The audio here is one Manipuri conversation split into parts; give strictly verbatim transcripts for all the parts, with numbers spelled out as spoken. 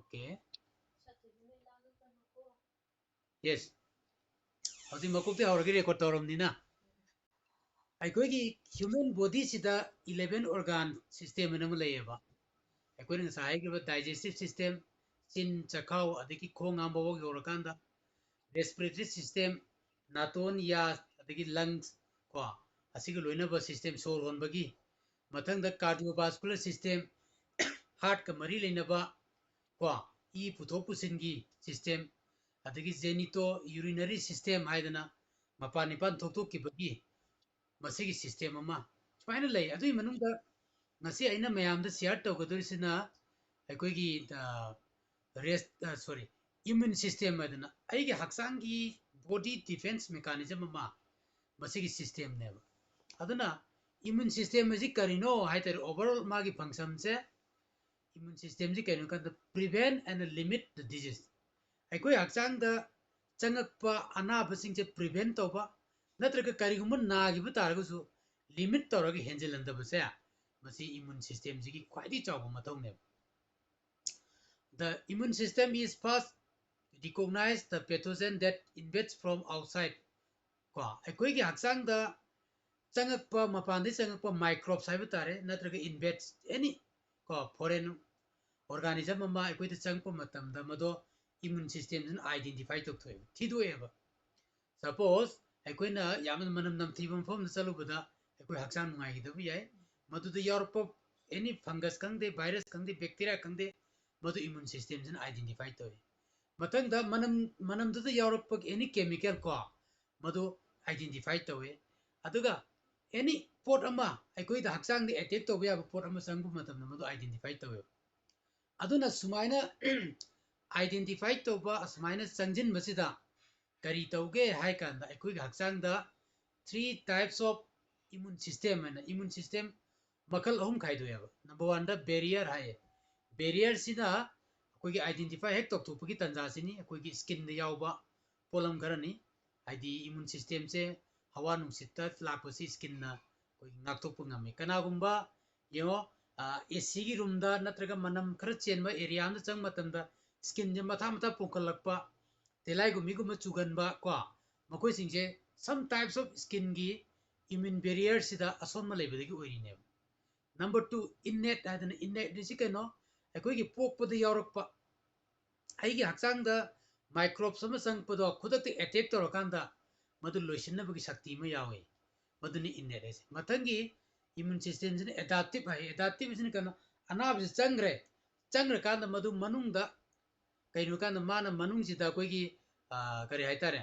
Okay. Yes. ꯍꯧꯖꯤꯛ ꯃꯀꯣꯛꯇꯩ ꯍꯧꯔꯒꯦ, record ꯇꯧꯔꯕꯅꯤꯅ꯫ ꯑꯩꯈꯣꯏꯒꯤ human bodyꯁꯤꯗ eleven organ system ꯍꯥꯏꯅ ꯑꯃ ꯂꯩꯌꯦꯕ꯫ ꯑꯩꯈꯣꯏꯅ ꯉꯁꯥꯏ ꯍꯥꯏꯈꯤꯕ digestive system, ꯆꯤꯟ, ꯆꯈꯥꯎ, ꯑꯗꯒꯤ ꯈꯣꯡ ꯍꯥꯝꯕꯐꯥꯎ ꯌꯧꯔꯀꯥꯟꯗ respiratory system, ꯅꯥꯇꯣꯟ, ꯌꯥ, ꯑꯗꯒꯤ lungs ꯀꯣ, ꯑꯁꯤꯒ ꯂꯣꯏꯅꯕ system, ꯁꯣꯔ ꯍꯣꯟꯕꯒꯤ꯫ ꯃꯊꯪꯗ cardiovascular system, heartꯀ ꯃꯔꯤ ꯂꯩꯅꯕ ꯀꯣ, ꯏ ꯄꯨꯊꯣꯛ ꯄꯨꯁꯤꯟꯒꯤ system, ꯑꯗꯒꯤ genito urinary system ꯍꯥꯏꯗꯅ ꯃꯄꯥꯟ ꯏꯄꯥꯟ ꯊꯣꯛꯇꯣꯛꯈꯤꯕꯒꯤ ꯃꯁꯤꯒꯤ system ꯑꯃ ꯁꯨꯃꯥꯏꯅ ꯂꯩ꯫ ꯑꯗꯨꯒꯤ ꯃꯅꯨꯡꯗ ꯉꯁꯤ ꯑꯩꯅ ꯃꯌꯥꯝꯗ share ꯇꯧꯒꯗꯧꯔꯤꯁꯤꯅ ꯑꯩꯈꯣꯏꯒꯤ, ꯑ, rest, ꯑ, sorry, immune system ꯍꯥꯏꯗꯅ ꯑꯩꯒꯤ ꯍꯛꯆꯥꯡꯒꯤ body defense mechanism ꯑꯃ, ꯃꯁꯤꯒꯤ systemꯅꯦꯕ꯫ ꯑꯗꯨꯅ immune system ꯑꯁꯤ ꯀꯔꯤꯅꯣ ꯍꯥꯏ ꯇꯥꯔꯗꯤ, overall ꯃꯥꯒꯤ functionꯁꯦ, immune systemꯁꯤ ꯀꯩꯅꯣ ꯍꯥꯏ ꯀꯥꯟꯗ prevent and limit the disease꯫ ꯑꯩꯈꯣꯏ ꯍꯛꯆꯥꯡꯗ ꯆꯪꯉꯛꯄ ꯑꯅꯥꯕꯁꯤꯡꯁꯦ prevent ꯇꯧꯕ, ꯅꯠꯇ꯭ꯔꯒ ꯀꯔꯤꯒꯨꯝꯕ ꯅꯥꯈꯤꯕ ꯇꯥꯔꯒꯁꯨ limit ꯇꯧꯔꯒ ꯍꯦꯟꯖꯤꯜꯍꯟꯗꯕꯁꯦ, ꯃꯁꯤ immune systemꯁꯤꯒꯤ ꯈ꯭ꯋꯥꯏꯗꯒꯤ ꯆꯥꯎꯕ ꯃꯊꯧꯅꯦꯕ꯫ The immune system is first recognize the pathogen that invades from outside꯫ ꯀꯣ, ꯑꯩꯈꯣꯏꯒꯤ ꯍꯛꯆꯥꯡꯗ ꯆꯪꯉꯛꯄ, ꯃꯄꯥꯟꯗꯒꯤ ꯆꯪꯉꯛꯄ microbes ꯍꯥꯏꯕ ꯇꯥꯔꯦ, ꯅꯠꯇ꯭ꯔꯒ invades any ꯀꯣ, foreign organism ꯑꯃ ꯑꯩꯈꯣꯏꯗ ꯆꯪꯉꯛꯄ ꯃꯇꯝꯗ ꯃꯗꯣ immune systemꯁꯤꯅ identify ꯇꯧꯊꯣꯛꯑꯦꯕ, ꯊꯤꯗꯣꯛꯑꯦꯕ꯫ Suppose ꯑꯩꯈꯣꯏꯅ ꯌꯥꯝꯅ ꯃꯅꯝ ꯅꯝꯊꯤꯕ ꯃꯐꯝꯗ ꯆꯠꯂꯨꯕꯗ ꯑꯩꯈꯣꯏ ꯍꯛꯆꯥꯡ ꯅꯨꯡꯉꯥꯏꯈꯤꯗꯕ ꯌꯥꯏ꯫ ꯃꯗꯨꯗ ꯌꯥꯎꯔꯛꯄ any fungus ꯈꯪꯗꯦ, virus ꯈꯪꯗꯦ, bacteria ꯈꯪꯗꯦ, ꯃꯗꯨ immune systemꯁꯤꯅ identify ꯇꯧꯏ꯫ ꯃꯊꯪꯗ ꯃꯅꯝ, ꯃꯅꯝꯗꯨꯗ ꯌꯥꯎꯔꯛꯄ any chemical ꯀꯣ, ꯃꯗꯨ identify ꯇꯧꯏ꯫ ꯑꯗꯨꯒ any ꯄꯣꯠ ꯑꯃ ꯑꯩꯈꯣꯏꯗ ꯍꯛꯆꯥꯡꯗ attack ꯇꯧꯕ ꯌꯥꯕ ꯄꯣꯠ ꯑꯃ ꯆꯪꯕ ꯃꯇꯝꯗ ꯃꯗꯨ identify ꯇꯧꯋꯦꯕ꯫ ꯑꯗꯨꯅ ꯁꯨꯃꯥꯏꯅ identify ꯇꯧꯕ, ꯑꯁꯨꯃꯥꯏꯅ ꯆꯪꯁꯤꯟꯕꯁꯤꯗ ꯀꯔꯤ ꯇꯧꯒꯦ ꯍꯥꯏ ꯀꯥꯟꯗ ꯑꯩꯈꯣꯏꯒꯤ ꯍꯛꯆꯥꯡꯗ three types of immune system ꯍꯥꯏꯅ immune system ꯃꯈꯜ ꯑꯍꯨꯝ ꯈꯥꯏꯗꯣꯛꯑꯦꯕ꯫ Number oneꯗ barrier ꯍꯥꯏꯌꯦ꯫ Barrierꯁꯤꯅ ꯑꯩꯈꯣꯏꯒꯤ identify ꯍꯦꯛ ꯇꯧꯊꯣꯛꯄꯒꯤ ꯇꯥꯟꯖꯥꯁꯤꯅꯤ, ꯑꯩꯈꯣꯏꯒꯤ skinꯗ ꯌꯥꯎꯕ ꯄꯣꯠꯂꯝ ꯈꯔꯅꯤ꯫ ꯍꯥꯏꯗꯤ immune systemꯁꯦ ꯍꯋꯥ ꯅꯨꯡꯁꯤꯠꯇ ꯂꯥꯛꯄꯁꯤ skinꯅ ꯑꯩꯈꯣꯏꯒꯤ ꯉꯥꯛꯊꯣꯛꯄ ꯉꯝꯃꯤ꯫ ꯀꯅꯥꯒꯨꯝꯕ ꯌꯦꯡꯉꯣ, ꯑꯦ ꯁꯤꯒꯤ ꯔꯨꯝꯗ ꯅꯠꯇ꯭ꯔꯒ ꯃꯅꯝ ꯈꯔ ꯆꯦꯟꯕ ꯑꯦꯔꯤꯌꯥ ꯑꯃꯗ ꯆꯪꯕ ꯃꯇꯝꯗ ꯁ꯭ꯀꯤꯟꯁꯦ ꯃꯊꯥ ꯃꯊꯥ ꯄꯣꯝꯈꯠꯂꯛꯄ, ꯇꯤꯜꯂꯥꯏꯒꯨꯝꯕꯤꯒꯨꯝꯕ ꯆꯨꯒꯟꯕ ꯀꯣ, ꯃꯈꯣꯏꯁꯤꯡꯁꯦ some types of skinꯒꯤ immune barrierꯁꯤꯗ ꯑꯁꯣꯟꯕ ꯂꯩꯕꯗꯒꯤ ꯑꯣꯏꯔꯤꯅꯦꯕ꯫ Number two, innate ꯍꯥꯏꯗꯅ, innate ꯁꯤ ꯀꯩꯅꯣ? ꯑꯩꯈꯣꯏꯒꯤ ꯄꯣꯛꯄꯗ ꯌꯥꯎꯔꯛꯄ, ꯑꯩꯒꯤ ꯍꯛꯆꯥꯡꯗ microbes ꯑꯃ ꯆꯪꯉꯛꯄꯗꯣ ꯈꯨꯗꯛꯇ attack ꯇꯧꯔꯀꯥꯟꯗ ꯃꯗꯨ ꯂꯣꯏꯁꯤꯟꯅꯕꯒꯤ ꯁꯛꯇꯤ ꯑꯃ ꯌꯥꯎꯏ, ꯃꯗꯨꯅꯤ innate ꯍꯥꯏꯁꯦ꯫ ꯃꯊꯪꯒꯤ immune systemꯁꯤꯅ adaptive ꯍꯥꯏ꯫ Adaptiveꯁꯤꯅ ꯀꯩꯅꯣ? ꯑꯅꯥꯕꯁꯤ ꯆꯪꯈ꯭ꯔꯦ, ꯆꯪꯈ꯭ꯔꯀꯥꯟꯗ ꯃꯗꯨ ꯃꯅꯨꯡꯗ ꯀꯩꯅꯣ ꯀꯥꯟꯗ ꯃꯥꯅ ꯃꯅꯨꯡꯁꯤꯗ ꯑꯩꯈꯣꯏꯒꯤ, ꯑ, ꯀꯔꯤ ꯍꯥꯏꯇꯥꯔꯦ,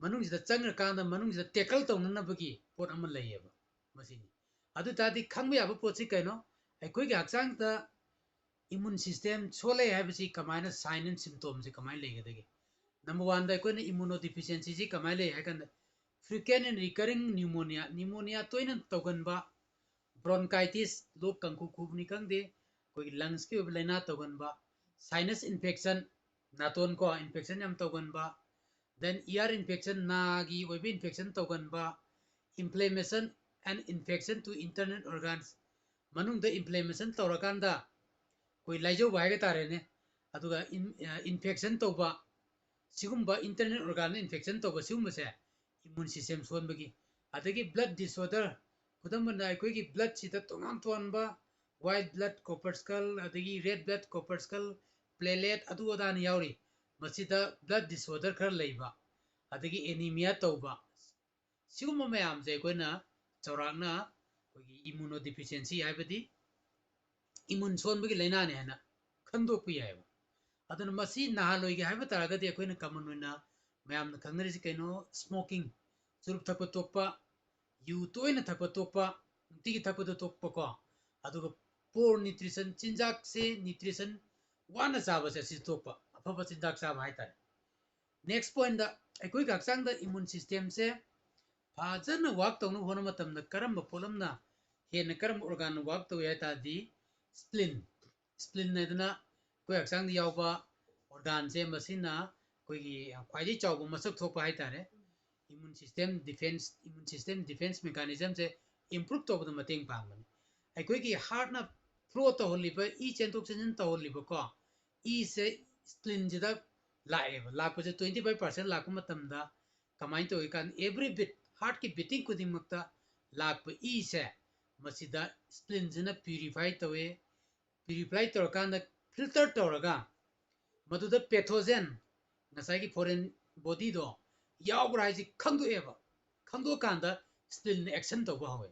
ꯃꯅꯨꯡꯁꯤꯗ ꯆꯪꯈ꯭ꯔꯀꯥꯟꯗ ꯃꯅꯨꯡꯁꯤꯗ tackle ꯇꯧꯅꯅꯕꯒꯤ ꯄꯣꯠ ꯑꯃ ꯂꯩꯌꯦꯕ꯫ ꯃꯁꯤꯅꯤ꯫ ꯑꯗꯨ ꯇꯥꯔꯗꯤ ꯈꯪꯕ ꯌꯥꯕ ꯄꯣꯠꯁꯤ ꯀꯩꯅꯣ? ꯑꯩꯈꯣꯏꯒꯤ ꯍꯛꯆꯥꯡꯗ immune system ꯁꯣꯜꯂꯦ ꯍꯥꯏꯕꯁꯤ ꯀꯃꯥꯏꯅ sign and symptomꯁꯤ ꯀꯃꯥꯏꯅ ꯂꯩꯒꯗꯒꯦ? Number oneꯗ ꯑꯩꯈꯣꯏꯅ immunodeficiencyꯁꯤ ꯀꯃꯥꯏꯅ ꯂꯩ ꯍꯥꯏ ꯀꯥꯟꯗ, frequent and recurring pneumonia, pneumonia ꯇꯣꯏꯅ ꯇꯧꯒꯟꯕ, bronchitis, ꯂꯣꯛ ꯀꯥꯡꯈꯨ ꯈꯨꯕꯅꯤ ꯈꯪꯗꯦ, ꯑꯩꯈꯣꯏꯒꯤ lungsꯀꯤ ꯑꯣꯏꯕ ꯂꯥꯏꯅꯥ ꯇꯧꯒꯟꯕ, sinus infection, ꯅꯥꯇꯣꯟ ꯀꯣ infection ꯌꯥꯝ ꯇꯧꯒꯟꯕ, then ear infection, ꯅꯥꯒꯤ ꯑꯣꯏꯕ infection ꯇꯧꯒꯟꯕ, inflammation and infection to internal organs, ꯃꯅꯨꯡꯗ inflammation ꯇꯧꯔꯀꯥꯟꯗ ꯑꯩꯈꯣꯏ ꯂꯥꯏꯖꯧꯕ ꯍꯥꯏꯕ ꯇꯥꯔꯦꯅꯦ, ꯑꯗꯨꯒ infection ꯇꯧꯕ, ꯁꯤꯒꯨꯝꯕ internal organꯗ infection ꯇꯧꯕ ꯁꯤꯒꯨꯝꯕꯁꯦ immune system ꯁꯣꯟꯕꯒꯤ꯫ ꯑꯗꯒꯤ blood disorder, ꯈꯨꯗꯝ ꯑꯣꯏꯅ ꯑꯩꯈꯣꯏꯒꯤ bloodꯁꯤꯗ ꯇꯣꯉꯥꯟ ꯇꯣꯉꯥꯟꯕ white blood corpuscle, ꯑꯗꯒꯤ red blood corpuscle, platelet, ꯑꯗꯨ ꯑꯗꯥꯅ ꯌꯥꯎꯔꯤ꯫ ꯃꯁꯤꯗ blood disorder ꯈꯔ ꯂꯩꯕ, ꯑꯗꯒꯤ anemia ꯇꯧꯕ, ꯁꯤꯒꯨꯝꯕ ꯃꯌꯥꯝꯁꯦ ꯑꯩꯈꯣꯏꯅ ꯆꯥꯎꯔꯥꯛꯅ ꯑꯩꯈꯣꯏꯒꯤ immunodeficiency ꯍꯥꯏꯕꯗꯤ immune ꯁꯣꯟꯕꯒꯤ ꯂꯥꯏꯅꯥꯅꯦ ꯍꯥꯏꯅ ꯈꯟꯗꯣꯛꯄ ꯌꯥꯏꯑꯕ꯫ ꯑꯗꯨꯅ ꯃꯁꯤ ꯅꯥꯍꯜꯂꯣꯏꯒꯦ ꯍꯥꯏꯕ ꯇꯥꯔꯒꯗꯤ ꯑꯩꯈꯣꯏꯅ common ꯑꯣꯏꯅ ꯃꯌꯥꯝꯅ ꯈꯪꯅꯔꯤꯁꯤ ꯀꯩꯅꯣ? Smoking, ꯆꯨꯔꯨꯞ ꯊꯛꯄ ꯇꯣꯛꯄ, ꯌꯨ ꯇꯣꯏꯅ ꯊꯛꯄ ꯇꯣꯛꯄ, ꯅꯨꯡꯇꯤꯒꯤ ꯊꯛꯄꯗꯣ ꯇꯣꯛꯄꯀꯣ, ꯑꯗꯨꯒ poor nutrition, ꯆꯤꯟꯖꯥꯛꯁꯦ nutrition ꯋꯥꯅ ꯆꯥꯕꯁꯦ ꯑꯁꯤ ꯇꯣꯛꯄ, ꯑꯐꯕ ꯆꯤꯟꯖꯥꯛ ꯆꯥꯕ ꯍꯥꯏꯇꯥꯔꯦ꯫ Next pointꯇ, ꯑꯩꯈꯣꯏꯒꯤ ꯍꯛꯆꯥꯡꯗ immune systemꯁꯦ ꯐꯖꯅ work ꯇꯧꯅꯕ ꯍꯣꯠꯅꯕ ꯃꯇꯝꯗ ꯀꯔꯝꯕ ꯄꯣꯠꯂꯝꯅ ꯍꯦꯟꯅ, ꯀꯔꯝꯕ organꯅ work ꯇꯧꯏ ꯍꯥꯏ ꯇꯥꯔꯗꯤ, spleen, spleen ꯍꯥꯏꯗꯅ ꯑꯩꯈꯣꯏ ꯍꯛꯆꯥꯡꯗ ꯌꯥꯎꯕ organꯁꯦ, ꯃꯁꯤꯅ ꯑꯩꯈꯣꯏꯒꯤ ꯈ꯭ꯋꯥꯏꯗꯒꯤ ꯆꯥꯎꯕ ꯃꯁꯛ ꯊꯣꯛꯄ ꯍꯥꯏ ꯇꯥꯔꯦ, immune system defense, immune system defense mechanismꯁꯦ improve ꯇꯧꯕꯗ ꯃꯇꯦꯡ ꯄꯥꯡꯕꯅꯤ꯫ ꯑꯩꯈꯣꯏꯒꯤ heartꯅ flow ꯇꯧꯍꯜꯂꯤꯕ, ꯏ ꯆꯦꯟꯊꯣꯛ ꯆꯦꯟꯁꯤꯟ ꯇꯧꯍꯜꯂꯤꯕꯀꯣ, ꯏꯁꯦ spleen ꯁꯤꯗ ꯂꯥꯛꯑꯦꯕ꯫ ꯂꯥꯛꯄꯁꯦ twenty five percent ꯂꯥꯛꯄ ꯃꯇꯝꯗ ꯀꯃꯥꯏꯅ ꯇꯧꯏ ꯀꯥꯟꯗ, every beat, heartꯀꯤ beating ꯈꯨꯗꯤꯡꯃꯛꯇ ꯂꯥꯛꯄ ꯏꯁꯦ ꯃꯁꯤꯗ spleen ꯁꯤꯅ purify ꯇꯧꯋꯦ꯫ Purify ꯇꯧꯔꯀꯥꯟꯗ filter ꯇꯧꯔꯒ ꯃꯗꯨꯗ pathogen, ꯉꯁꯥꯏꯒꯤ foreign bodyꯗꯣ ꯌꯥꯎꯕ꯭ꯔꯥ ꯍꯥꯏꯁꯦ ꯈꯪꯗꯣꯛꯑꯦꯕ꯫ ꯈꯪꯗꯣꯛꯑꯀꯥꯟꯗ spleen action ꯇꯧꯕ ꯍꯧꯋꯦ꯫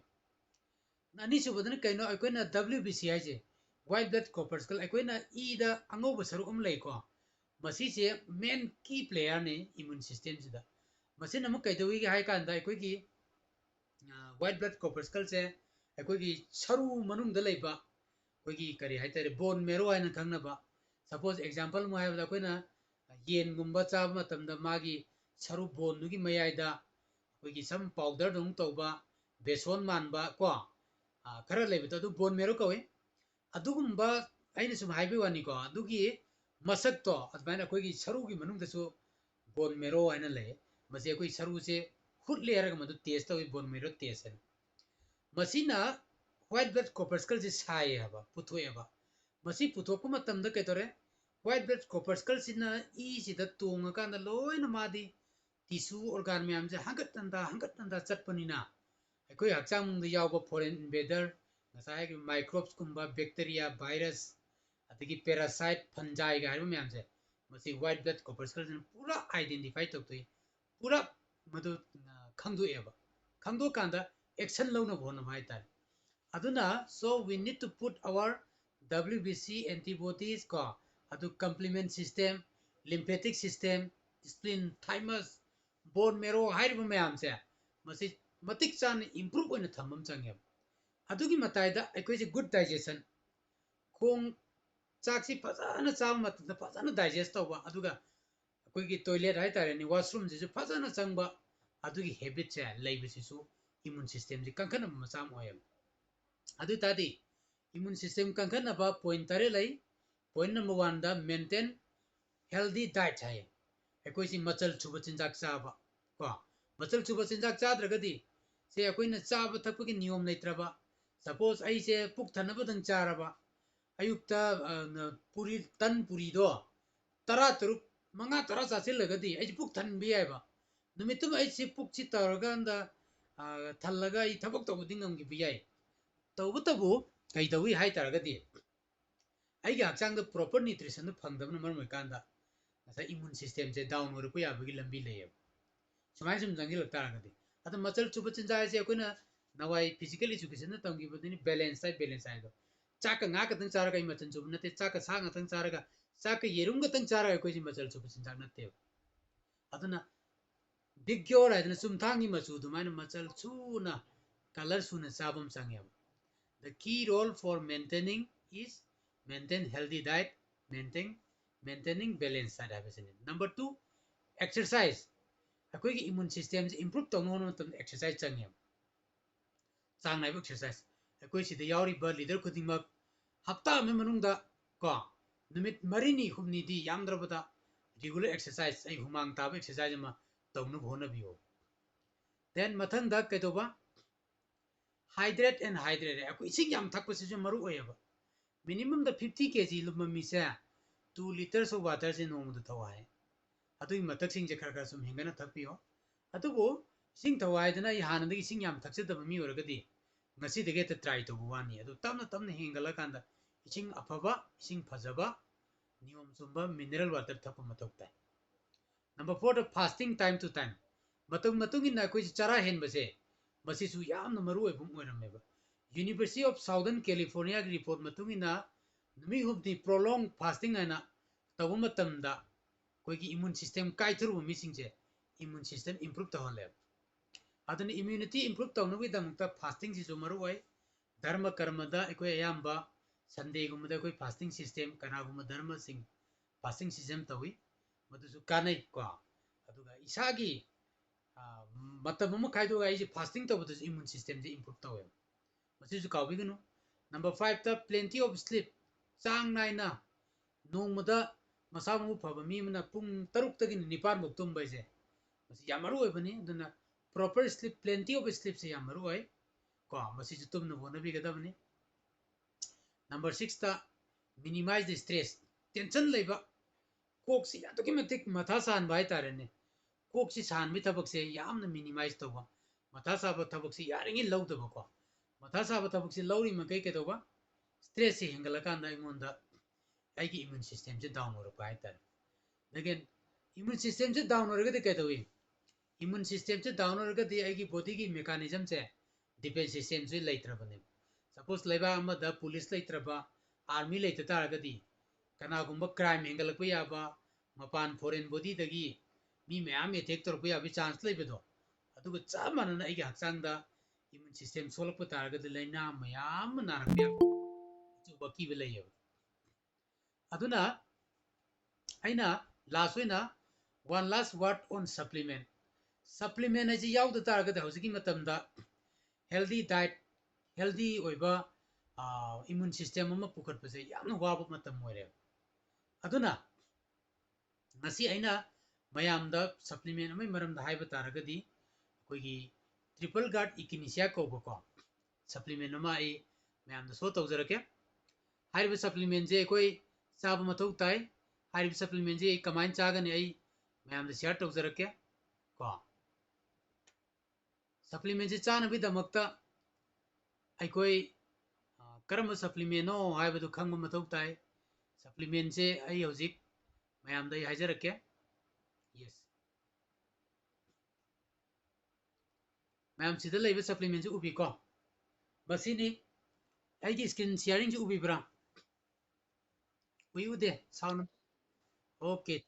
ꯑꯅꯤꯁꯨꯕꯗꯅ ꯀꯩꯅꯣ, ꯑꯩꯈꯣꯏꯅ W B C ꯍꯥꯏꯁꯦ, white blood corpuscle, ꯑꯩꯈꯣꯏꯅ ꯏꯗ ꯑꯉꯧꯕ ꯁꯔꯨꯛ ꯑꯃ ꯂꯩꯀꯣ, ꯃꯁꯤꯁꯦ main key player ꯅꯤ immune system ꯁꯤꯗ꯫ ꯃꯁꯤꯅ ꯑꯃꯨꯛ ꯀꯩꯗꯧꯏꯒꯦ ꯍꯥꯏ ꯀꯥꯟꯗ, ꯑꯩꯈꯣꯏꯒꯤ white blood corpuscle ꯁꯦ ꯑꯩꯈꯣꯏꯒꯤ ꯁꯔꯨ ꯃꯅꯨꯡꯗ ꯂꯩꯕ, ꯑꯩꯈꯣꯏꯒꯤ ꯀꯔꯤ ꯍꯥꯏꯇꯥꯔꯦ, bone marrow ꯍꯥꯏꯅ ꯈꯪꯅꯕ, suppose example ꯑꯃ ꯍꯥꯏꯕꯗ, ꯑꯩꯈꯣꯏꯅ ꯌꯦꯟꯒꯨꯝꯕ ꯆꯥꯕ ꯃꯇꯝꯗ ꯃꯥꯒꯤ ꯁꯔꯨ boneꯗꯨꯒꯤ ꯃꯌꯥꯏꯗ ꯑꯩꯈꯣꯏꯒꯤ some powder ꯗꯧꯅ ꯇꯧꯕ, ꯕꯦꯁꯣꯟ ꯃꯥꯟꯕ ꯀꯣ, ꯑ, ꯈꯔ ꯂꯩꯕꯗꯣ, ꯑꯗꯨ bone marrow ꯀꯧꯏ꯫ ꯑꯗꯨꯒꯨꯝꯕ, ꯑꯩꯅ ꯁꯨꯝ ꯍꯥꯏꯕꯒꯤ ꯋꯥꯅꯤꯀꯣ, ꯑꯗꯨꯒꯤ ꯃꯁꯛꯇꯣ ꯑꯗꯨꯃꯥꯏꯅ ꯑꯩꯈꯣꯏꯒꯤ ꯁꯔꯨꯒꯤ ꯃꯅꯨꯡꯗꯁꯨ bone marrow ꯍꯥꯏꯅ ꯂꯩ꯫ ꯃꯁꯤ ꯑꯩꯈꯣꯏ ꯁꯔꯨꯁꯦ ꯍꯨꯠꯂꯦ ꯍꯥꯏꯔꯒ ꯃꯗꯨ test ꯇꯧꯏ, bone marrow test ꯍꯥꯏꯅ꯫ ꯃꯁꯤꯅ white blood corpuscle ꯁꯦ ꯁꯥꯏꯌꯦ ꯍꯥꯏꯕ, ꯄꯨꯊꯣꯛꯑꯦꯕ꯫ ꯃꯁꯤ ꯄꯨꯊꯣꯛꯄ ꯃꯇꯝꯗ ꯀꯩꯗꯧꯔꯦ? White blood corpuscle ꯁꯤꯅ ꯏꯁꯤꯗ ꯇꯣꯡꯉꯀꯥꯟꯗ ꯂꯣꯏꯅ ꯃꯥꯗꯤ tissue organ ꯃꯌꯥꯝꯁꯦ ꯍꯪꯒꯠ ꯍꯟꯗ, ꯍꯪꯒꯠ ꯍꯟꯗ ꯆꯠꯄꯅꯤꯅ, ꯑꯩꯈꯣꯏ ꯍꯛꯆꯥꯡ ꯃꯅꯨꯡꯗ ꯌꯥꯎꯕ foreign invader, ꯉꯁꯥꯏꯒꯤ microbes ꯀꯨꯝꯕ, bacteria, virus, ꯑꯗꯒꯤ parasite, fungi ꯒ ꯍꯥꯏꯔꯤꯕ ꯃꯌꯥꯝꯁꯦ, ꯃꯁꯤ white blood corpuscle ꯁꯤꯅ ꯄꯨꯔꯥ identify ꯇꯧꯊꯣꯛꯏ, ꯄꯨꯔꯥ ꯃꯗꯨ, ꯑ, ꯈꯪꯗꯣꯛꯑꯦꯕ꯫ ꯈꯪꯗꯣꯛꯀꯥꯟꯗ action ꯂꯧꯅꯕ ꯍꯣꯠꯅꯕ ꯍꯥꯏꯇꯥꯔꯦ꯫ ꯑꯗꯨꯅ, so we need to put our W B C antibodies ꯀꯣ, ꯑꯗꯨ complement system, lymphatic system, spleen, thymus, bone marrow ꯍꯥꯏꯔꯤꯕ ꯃꯌꯥꯝꯁꯦ, ꯃꯁꯤ ꯃꯇꯤꯛ ꯆꯥꯅ improve ꯑꯣꯏꯅ ꯊꯝꯕ ꯑꯃ ꯆꯪꯉꯦꯕ꯫ ꯑꯗꯨꯒꯤ ꯃꯇꯥꯏꯗ ꯑꯩꯈꯣꯏꯁꯦ good digestion, ꯈꯣꯡ, ꯆꯥꯛꯁꯤ ꯐꯖꯅ ꯆꯥꯕ ꯃꯇꯝꯗ ꯐꯖꯅ digest ꯇꯧꯕ, ꯑꯗꯨꯒ ꯑꯩꯈꯣꯏꯒꯤ toilet ꯍꯥꯏꯇꯥꯔꯦꯅꯦ, washroom ꯁꯤꯁꯨ ꯐꯖꯅ ꯆꯪꯕ, ꯑꯗꯨꯒꯤ habit ꯁꯦ ꯂꯩꯕꯁꯤꯁꯨ immune system ꯁꯤ ꯀꯟꯈꯠꯅꯕ ꯃꯆꯥꯛ ꯑꯃ ꯑꯣꯏꯌꯦꯕ꯫ ꯑꯗꯨ ꯑꯣꯏ ꯇꯥꯔꯗꯤ, immune system ꯀꯟꯈꯠꯅꯕ point ꯇꯔꯦꯠ ꯂꯩ꯫ Point number one ꯗ, maintain healthy diet ꯍꯥꯏꯌꯦ꯫ ꯑꯩꯈꯣꯏꯁꯤ ꯃꯆꯜ ꯁꯨꯕ ꯆꯤꯟꯖꯥꯛ ꯆꯥꯕ ꯀꯣ꯫ ꯃꯆꯜ ꯁꯨꯕ ꯆꯤꯟꯖꯥꯛ ꯆꯥꯗ꯭ꯔꯒꯗꯤ, ꯁꯦ, ꯑꯩꯈꯣꯏꯅ ꯆꯥꯕ ꯊꯛꯄꯒꯤ ꯅꯤꯌꯣꯝ ꯂꯩꯇ꯭ꯔꯕ, Suppose ꯑꯩꯁꯦ ꯄꯨꯛ ꯊꯟꯅꯕꯗꯪ ꯆꯥꯔꯕ, ꯑꯌꯨꯛꯇ ꯄꯨꯔꯤ, ꯇꯟ ꯄꯨꯔꯤꯗꯣ ꯇꯔꯥ ꯇꯔꯨꯛ, ꯃꯉꯥ ꯇꯔꯥ ꯆꯥꯁꯤꯜꯂꯒꯗꯤ ꯑꯩꯁꯦ ꯄꯨꯛ ꯊꯟꯕ ꯌꯥꯏꯕ꯫ ꯅꯨꯃꯤꯠꯇꯨꯃ ꯑꯩꯁꯦ ꯄꯨꯛꯁꯤ ꯇꯧꯔꯀꯥꯟꯗ ꯊꯜꯂꯒ ꯑꯩ ꯊꯕꯛ ꯇꯧꯕꯗꯤ ꯉꯝꯈꯤꯕ ꯌꯥꯏ꯫ ꯇꯧꯕꯇꯕꯨ ꯀꯩꯗꯧꯏ ꯍꯥꯏ ꯇꯥꯔꯒꯗꯤ, ꯑꯩꯒꯤ ꯍꯛꯆꯥꯡꯗ proper nutritionꯗꯨ ꯐꯪꯗꯕꯅ ꯃꯔꯝ ꯑꯣꯏꯔꯀꯥꯟꯗ ꯉꯁꯥꯏ immune systemꯁꯦ down ꯑꯣꯏꯔꯛꯄ ꯌꯥꯕꯒꯤ ꯂꯝꯕꯤ ꯂꯩꯌꯦꯕ꯫ ꯁꯨꯃꯥꯏꯅ ꯁꯨꯝ ꯆꯪꯁꯤꯜꯂꯛ ꯇꯥꯔꯒꯗꯤ, ꯑꯗꯣ ꯃꯆꯜ ꯁꯨꯕ ꯆꯤꯟꯖꯥꯛ ꯍꯥꯏꯁꯦ ꯑꯩꯈꯣꯏꯅ ꯅꯋꯥꯏ physical educationꯗ ꯇꯝꯈꯤꯕꯗꯨꯅꯤ, balance diet, balance diet ꯍꯥꯏꯗꯣ꯫ ꯆꯥꯛꯀ ꯉꯥ ꯈꯛꯇꯪ ꯆꯥꯔꯒ ꯑꯩ ꯃꯆꯜ ꯁꯨꯕ ꯅꯠꯇꯦ, ꯆꯥꯛꯀ ꯁꯥ ꯉꯥꯛꯇꯪ ꯆꯥꯔꯒ, ꯆꯥꯛꯀ ꯌꯦꯔꯨꯝ ꯈꯛꯇꯪ ꯆꯥꯔꯒ ꯑꯩꯈꯣꯏꯁꯦ ꯃꯆꯜ ꯁꯨꯕ ꯆꯤꯟꯖꯥꯛ ꯅꯠꯇꯦꯕ꯫ ꯑꯗꯨꯅ ꯕꯤꯒ꯭ꯌꯣꯔ ꯍꯥꯏꯗꯅ ꯆꯨꯝꯊꯥꯡꯒꯤ ꯃꯆꯨ ꯑꯗꯨꯃꯥꯏꯅ ꯃꯆꯜ ꯁꯨꯅ, colour ꯁꯨꯅ ꯆꯥꯕ ꯑꯃ ꯆꯪꯉꯦꯕ꯫ The key role for maintaining is maintain healthy diet, maintain, maintaining balance diet ꯍꯥꯏꯕꯁꯤꯅꯤ꯫ Number two, exercise꯫ ꯑꯩꯈꯣꯏꯒꯤ immune systemꯁꯦ improve ꯇꯧꯅꯕ ꯍꯣꯠꯅꯕ ꯃꯇꯝꯗ exercise ꯆꯪꯉꯦꯕ꯫ ꯆꯥꯡ ꯅꯥꯏꯕ exercise꯫ ꯑꯩꯈꯣꯏ ꯁꯤꯗ ꯌꯥꯎꯔꯤꯕ leader ꯈꯨꯗꯤꯡꯃꯛ ꯍꯞꯇꯥ ꯑꯃꯒꯤ ꯃꯅꯨꯡꯗ ꯀꯣ, ꯅꯨꯃꯤꯠ ꯃꯔꯤꯅꯤ ꯍꯨꯝꯅꯤꯗꯤ ꯌꯥꯝꯗ꯭ꯔꯕꯗ regular exercise, ꯑꯩ ꯍꯨꯃꯥꯡ ꯇꯥꯕ exercise ꯑꯃ ꯇꯧꯅꯕ ꯍꯣꯠꯅꯕꯤꯌꯨ꯫ Then ꯃꯊꯪꯗ ꯀꯩꯗꯧꯕ? Hydrate and hydrate꯫ ꯑꯩꯈꯣꯏ ꯏꯁꯤꯡ ꯌꯥꯝ ꯊꯛꯄꯁꯤꯁꯨ ꯃꯔꯨ ꯑꯣꯏꯌꯦꯕ꯫ Minimumꯗ fifty kg ꯂꯨꯝꯕ ꯃꯤꯁꯦ two litres of waterꯁꯦ ꯅꯣꯡꯃꯗ ꯊꯛꯑꯣ ꯍꯥꯏ꯫ ꯑꯗꯨꯒꯤ ꯃꯊꯛꯁꯤꯡꯁꯦ ꯈꯔ ꯈꯔ ꯁꯨꯝ ꯍꯦꯟꯒꯠꯅ ꯊꯛꯄꯤꯌꯣ꯫ ꯑꯗꯨꯕꯨ ꯏꯁꯤꯡ ꯊꯛꯑꯣ ꯍꯥꯏꯗꯅ ꯑꯩ ꯍꯥꯟꯅꯗꯒꯤ ꯏꯁꯤꯡ ꯌꯥꯝ ꯊꯛꯆꯗꯕ ꯃꯤ ꯑꯣꯏꯔꯒꯗꯤ ꯉꯁꯤꯗꯒꯤ ꯍꯦꯛꯇ try ꯇꯧꯕ ꯋꯥꯅꯤ꯫ ꯑꯗꯨ ꯇꯞꯅ ꯇꯞꯅ ꯍꯦꯟꯒꯠꯂꯀꯥꯟꯗ ꯏꯁꯤꯡ ꯑꯐꯕ, ꯏꯁꯤꯡ ꯐꯖꯕ, ꯅꯤꯌꯣꯝ ꯆꯨꯝꯕ mineral water ꯊꯛꯄ ꯃꯊꯧ ꯇꯥꯏ꯫ Number fourꯗ fasting time to time꯫ ꯃꯇꯝ ꯃꯇꯨꯡ ꯏꯟꯅ ꯑꯩꯈꯣꯏꯁꯦ ꯆꯔꯥ ꯍꯦꯟꯕꯁꯦ, ꯃꯁꯤꯁꯨ ꯌꯥꯝꯅ ꯃꯔꯨ ꯑꯣꯏꯕ ꯑꯃ ꯑꯣꯏꯔꯝꯃꯦꯕ꯫ University of Southern Californiaꯒꯤ report ꯃꯇꯨꯡ ꯏꯟꯅ ꯅꯨꯃꯤꯠ ꯍꯨꯝꯅꯤ prolonged fasting ꯍꯥꯏꯅ ꯇꯧꯕ ꯃꯇꯝꯗ ꯑꯩꯈꯣꯏꯒꯤ immune system ꯀꯥꯏꯊꯔꯨꯕ ꯃꯤꯁꯤꯡꯁꯦ immune system improve ꯇꯧꯍꯜꯂꯦꯕ꯫ ꯑꯗꯨꯅ immunity improve ꯇꯧꯅꯕꯒꯤꯗꯃꯛꯇ fastingꯁꯤꯁꯨ ꯃꯔꯨ ꯑꯣꯏ꯫ ꯙꯔꯃ ꯀꯔꯃꯗ ꯑꯩꯈꯣꯏ ꯑꯌꯥꯝꯕ Sundayꯒꯨꯝꯕꯗ ꯑꯩꯈꯣꯏ fasting system, ꯀꯅꯥꯒꯨꯝꯕ ꯙꯔꯃꯁꯤꯡ fasting system ꯇꯧꯏ, ꯃꯗꯨꯁꯨ ꯀꯥꯟꯅꯩ ꯀꯣ꯫ ꯑꯗꯨꯒ ꯏꯁꯥꯒꯤ, ꯑ, ꯃꯇꯝ ꯑꯃ ꯈꯥꯏꯗꯣꯛꯑꯒ ꯑꯩꯁꯦ fasting ꯇꯧꯕꯗꯁꯨ immune systemꯁꯦ improve ꯇꯧꯋꯦꯕ꯫ ꯃꯁꯤꯁꯨ ꯀꯥꯎꯕꯤꯒꯅꯨ꯫ Number fiveꯇ plenty of sleep, ꯆꯥꯡ ꯅꯥꯏꯅ ꯅꯣꯡꯃꯗ ꯃꯁꯥ ꯃꯎ ꯐꯕ ꯃꯤ ꯑꯃꯅ ꯄꯨꯡ ꯇꯔꯨꯛꯇꯒꯤꯅ ꯅꯤꯄꯥꯟ ꯐꯥꯎ ꯇꯨꯝꯕ ꯍꯥꯏꯁꯦ, ꯃꯁꯤ ꯌꯥꯝ ꯃꯔꯨ ꯑꯣꯏꯕꯅꯤ꯫ ꯑꯗꯨꯅ proper sleep, plenty of sleepꯁꯦ ꯌꯥꯝ ꯃꯔꯨ ꯑꯣꯏ꯫ ꯀꯣ, ꯃꯁꯤꯁꯨ ꯇꯨꯝꯅꯕ ꯍꯣꯠꯅꯕꯤꯒꯗꯕꯅꯤ꯫ Number sixꯇ, minimize the stress, tension ꯂꯩꯕ, ꯀꯣꯛꯁꯤ ꯑꯗꯨꯛꯀꯤ ꯃꯇꯤꯛ ꯃꯊꯥ ꯁꯥꯍꯟꯕ ꯍꯥꯏꯇꯥꯔꯦꯅꯦ꯫ ꯀꯣꯛꯁꯤ ꯁꯥꯍꯟꯕꯒꯤ ꯊꯕꯛꯁꯦ ꯌꯥꯝꯅ minimize ꯇꯧꯕ, ꯃꯊꯥ ꯁꯥꯕ ꯊꯕꯛꯁꯤ ꯌꯥꯔꯤꯉꯩ ꯂꯧꯗꯕꯀꯣ꯫ ꯃꯊꯥ ꯁꯥꯕ ꯊꯕꯛꯁꯤ ꯂꯧꯔꯤ ꯃꯈꯩ ꯀꯩꯗꯧꯕ? Stressꯁꯤ ꯍꯦꯟꯒꯠꯂꯀꯥꯟꯗ ꯑꯩꯉꯣꯟꯗ ꯑꯩꯒꯤ immune systemꯁꯦ down ꯑꯣꯏꯔꯛꯄ ꯍꯥꯏꯇꯥꯔꯦ꯫ Again, immune systemꯁꯦ down ꯑꯣꯏꯔꯒꯗꯤ ꯀꯩꯗꯧꯏ? Immune systemꯁꯦ down ꯑꯣꯏꯔꯒꯗꯤ ꯑꯩꯒꯤ bodyꯒꯤ mechanismꯁꯦ, defense systemꯁꯦ ꯂꯩꯇ꯭ꯔꯕꯅꯦꯕ꯫ Suppose ꯂꯩꯕꯥꯛ ꯑꯃꯗ police ꯂꯩꯇ꯭ꯔꯕ, army ꯂꯩꯇ ꯇꯥꯔꯒꯗꯤ, ꯀꯅꯥꯒꯨꯝꯕ crime ꯍꯦꯟꯒꯠꯂꯛꯄ ꯌꯥꯕ, ꯃꯄꯥꯟ foreign bodyꯗꯒꯤ ꯃꯤ ꯃꯌꯥꯝ attack ꯇꯧꯔꯛꯄ ꯌꯥꯕꯒꯤ chance ꯂꯩꯕꯗꯣ, ꯑꯗꯨꯒ ꯆꯞ ꯃꯥꯟꯅꯅ ꯑꯩꯒꯤ ꯍꯛꯆꯥꯡꯗ immune system ꯁꯣꯜꯂꯛꯄ ꯇꯥꯔꯒꯗꯤ ꯂꯥꯏꯅꯥ ꯃꯌꯥꯝ ꯑꯃ ꯅꯥꯔꯛꯄ ꯌꯥꯕ ꯑꯆꯧꯕ ꯑꯀꯤꯕ ꯂꯩꯌꯦꯕ꯫ ꯑꯗꯨꯅ ꯑꯩꯅ last ꯑꯣꯏꯅ one last word on supplement꯫ Supplement ꯍꯥꯏꯁꯤ ꯌꯥꯎꯗ ꯇꯥꯔꯒꯗꯤ ꯍꯧꯖꯤꯛꯀꯤ ꯃꯇꯝꯗ healthy diet, healthy ꯑꯣꯏꯕ, ꯑ, immune system ꯑꯃ ꯄꯨꯈꯠꯄꯁꯦ ꯌꯥꯝꯅ ꯋꯥꯕ ꯃꯇꯝ ꯑꯣꯏꯔꯦꯕ꯫ ꯑꯗꯨꯅ ꯉꯁꯤ ꯑꯩꯅ ꯃꯌꯥꯝꯗ supplement ꯑꯃꯒꯤ ꯃꯔꯝꯗ ꯍꯥꯏꯕ ꯇꯥꯔꯒꯗꯤ, ꯑꯩꯈꯣꯏꯒꯤ triple guard echinacea ꯀꯧꯕꯀꯣ supplement ꯑꯃ ꯑꯩ ꯃꯌꯥꯝꯗ show ꯇꯧꯖꯔꯛꯀꯦ꯫ ꯍꯥꯏꯔꯤꯕ supplementꯁꯦ ꯑꯩꯈꯣꯏ ꯆꯥꯕ ꯃꯊꯧ ꯇꯥꯏ꯫ ꯍꯥꯏꯔꯤꯕ supplementꯁꯦ ꯑꯩ ꯀꯃꯥꯏꯅ ꯆꯥꯒꯅꯤ, ꯑꯩ ꯃꯌꯥꯝꯗ share ꯇꯧꯖꯔꯛꯀꯦ ꯀꯣ꯫ Supplementꯁꯦ ꯆꯥꯅꯕꯒꯤꯗꯃꯛꯇ ꯑꯩꯈꯣꯏ, ꯑ, ꯀꯔꯝꯕ supplementꯅꯣ ꯍꯥꯏꯕꯗꯨ ꯈꯪꯕ ꯃꯊꯧ ꯇꯥꯏ꯫ Supplementꯁꯦ ꯑꯩ ꯍꯧꯖꯤꯛ ꯃꯌꯥꯝꯗ ꯑꯩ ꯍꯥꯏꯖꯔꯛꯀꯦ꯫ Yes꯫ ꯃꯌꯥꯝ ꯁꯤꯗ ꯂꯩꯕ supplementꯁꯦ ꯎꯕꯤꯀꯣ꯫ ꯃꯁꯤꯅꯤ꯫ ꯑꯩꯒꯤ screen sharingꯁꯦ ꯎꯕꯤꯕ꯭ꯔꯥ? ꯎꯏ ꯎꯗꯦ? Sound꯫ Okay꯫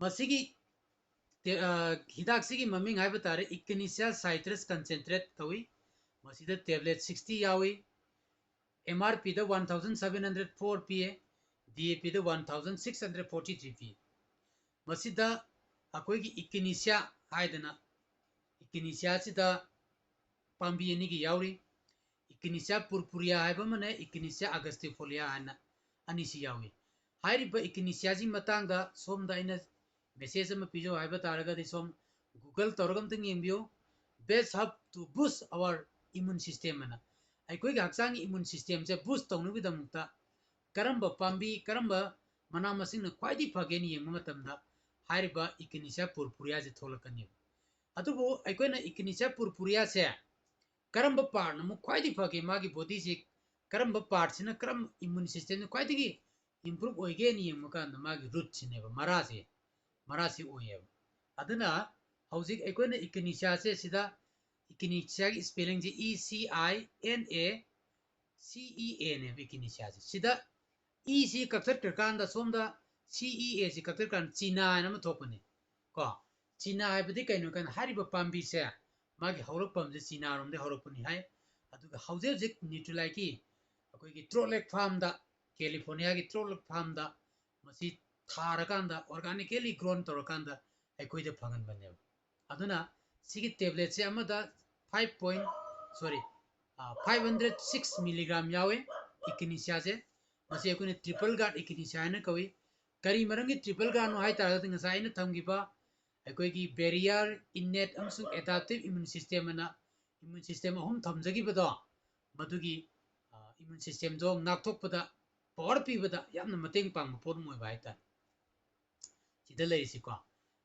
ꯃꯁꯤꯒꯤ ꯇꯦ-, ꯑ, ꯍꯤꯗꯥꯛꯁꯤꯒꯤ ꯃꯃꯤꯡ ꯍꯥꯏꯕ ꯇꯥꯔꯦ, Echinacea citrus concentrate ꯀꯧꯏ꯫ ꯃꯁꯤꯗ tablet sixty ꯌꯥꯎꯏ꯫ MRPꯗ one thousand seven hundred four ꯄꯤꯌꯦ, DAPꯗ one thousand six hundred forty three ꯄꯤ꯫ ꯃꯁꯤꯗ ꯑꯩꯈꯣꯏꯒꯤ Echinacea ꯍꯥꯏꯗꯅ, Echinaceaꯁꯤꯗ ꯄꯥꯝꯕꯤ ꯑꯅꯤꯒꯤ ꯌꯥꯎꯔꯤ꯫ Echinacea purpurea ꯍꯥꯏꯕ ꯑꯃꯅꯦ, Echinacea angustifolia ꯍꯥꯏꯅ ꯑꯅꯤꯁꯤ ꯌꯥꯎꯏ꯫ ꯍꯥꯏꯔꯤꯕ Echinaceaꯁꯤ ꯃꯇꯥꯡꯗ ꯁꯣꯝꯗ ꯑꯩꯅ message ꯑꯃ ꯄꯤꯖꯧ ꯍꯥꯏꯕ ꯇꯥꯔꯒꯗꯤ ꯁꯣꯝ Google ꯇꯧꯔꯒ ꯑꯝꯇꯪ ꯌꯦꯡꯕꯤꯌꯨ꯫ best herb to boost our immune system ꯍꯥꯏꯅ꯫ ꯑꯩꯈꯣꯏꯒꯤ ꯍꯛꯆꯥꯡꯒꯤ immune systemꯁꯦ boost ꯇꯧꯅꯕꯒꯤꯗꯃꯛꯇ ꯀꯔꯝꯕ ꯄꯥꯝꯕꯤ, ꯀꯔꯝꯕ ꯃꯅꯥ ꯃꯁꯤꯡꯅ ꯈ꯭ꯋꯥꯏꯗꯒꯤ ꯐꯒꯦꯅ ꯌꯦꯡꯕ ꯃꯇꯝꯗ ꯍꯥꯏꯔꯤꯕ Echinacea purpureaꯁꯦ ꯊꯣꯛꯂꯛꯀꯅꯦꯕ꯫ ꯑꯗꯨꯕꯨ ꯑꯩꯈꯣꯏꯅ Echinacea purpureaꯁꯦ ꯀꯔꯝꯕ partꯅ ꯑꯃꯨꯛ ꯈ꯭ꯋꯥꯏꯗꯒꯤ ꯐꯒꯦ, ꯃꯥꯒꯤ bodyꯁꯤ ꯀꯔꯝꯕ partꯁꯤꯅ ꯀꯔꯝ immune systemꯅ ꯈ꯭ꯋꯥꯏꯗꯒꯤ improve ꯑꯣꯏꯒꯦꯅ ꯌꯦꯡꯕ ꯀꯥꯟꯗ ꯃꯥꯒꯤ rootꯁꯤꯅꯦꯕ, ꯃꯔꯥꯁꯦ, ꯃꯔꯥꯁꯤ ꯑꯣꯏꯌꯦꯕ꯫ ꯑꯗꯨꯅ ꯍꯧꯖꯤꯛ ꯑꯩꯈꯣꯏꯅ Echinicheaꯁꯦ ꯁꯤꯗ, Echinicheaꯒꯤ spellingꯁꯦ E C I N A C E Aꯅꯦꯕ, Echinicheaꯁꯦ꯫ ꯁꯤꯗ Eꯁꯤ ꯀꯛꯊꯠꯈ꯭ꯔꯀꯥꯟꯗ ꯁꯣꯝꯗ C E Aꯁꯤ ꯀꯛꯊꯠꯈ꯭ꯔꯀꯥꯟꯗ China ꯍꯥꯏꯅ ꯑꯃ ꯊꯣꯛꯄꯅꯤ ꯀꯣ꯫ China ꯍꯥꯏꯕꯗꯤ ꯀꯩꯅꯣ ꯀꯥꯟꯗ ꯍꯥꯏꯔꯤꯕ ꯄꯥꯝꯕꯤꯁꯦ ꯃꯥꯒꯤ ꯍꯧꯔꯛꯐꯝꯁꯦ Chinaꯔꯣꯝꯗꯒꯤ ꯍꯧꯔꯛꯄꯅꯤ ꯍꯥꯏ꯫ ꯑꯗꯨꯒ ꯍꯧꯖꯤꯛ ꯍꯧꯖꯤꯛ Nutriliteꯀꯤ ꯑꯩꯈꯣꯏꯒꯤ Trout Lake Farmꯗ, Californiaꯒꯤ Trout Lake Farmꯗ ꯃꯁꯤ ꯊꯥꯔꯀꯥꯟꯗ, organically grown ꯇꯧꯔꯀꯥꯟꯗ ꯑꯩꯈꯣꯏꯗ ꯐꯪꯍꯟꯕꯅꯦꯕ꯫ ꯑꯗꯨꯅ ꯁꯤꯒꯤ tabletꯁꯦ ꯑꯃꯗ five point, sorry, five hundred six milligram ꯌꯥꯎꯋꯦ Echinicheaꯁꯦ꯫ ꯃꯁꯤ ꯑꯩꯈꯣꯏꯅ triple guard Echinacea ꯍꯥꯏꯅ ꯀꯧꯏ꯫ ꯀꯔꯤ ꯃꯔꯝꯒꯤ triple guardꯅꯣ ꯍꯥꯏ ꯇꯥꯔꯒꯗꯤ, ꯉꯁꯥꯏ ꯑꯩꯅ ꯊꯝꯈꯤꯕ ꯑꯩꯈꯣꯏꯒꯤ barrier, innate ꯑꯃꯁꯨꯡ adaptive immune system ꯑꯅ immune system ꯑꯍꯨꯝ ꯊꯝꯖꯈꯤꯕꯗꯣ, ꯃꯗꯨꯒꯤ immune systemꯗꯣ ꯉꯥꯛꯊꯣꯛꯄꯗ, power ꯄꯤꯕꯗ ꯌꯥꯝꯅ ꯃꯇꯦꯡ ꯄꯥꯡꯕ ꯄꯣꯠ ꯑꯃ ꯑꯣꯏꯕ ꯍꯥꯏꯇꯥꯔꯦ꯫ ꯁꯤꯗ ꯂꯩꯔꯤꯁꯤꯀꯣ,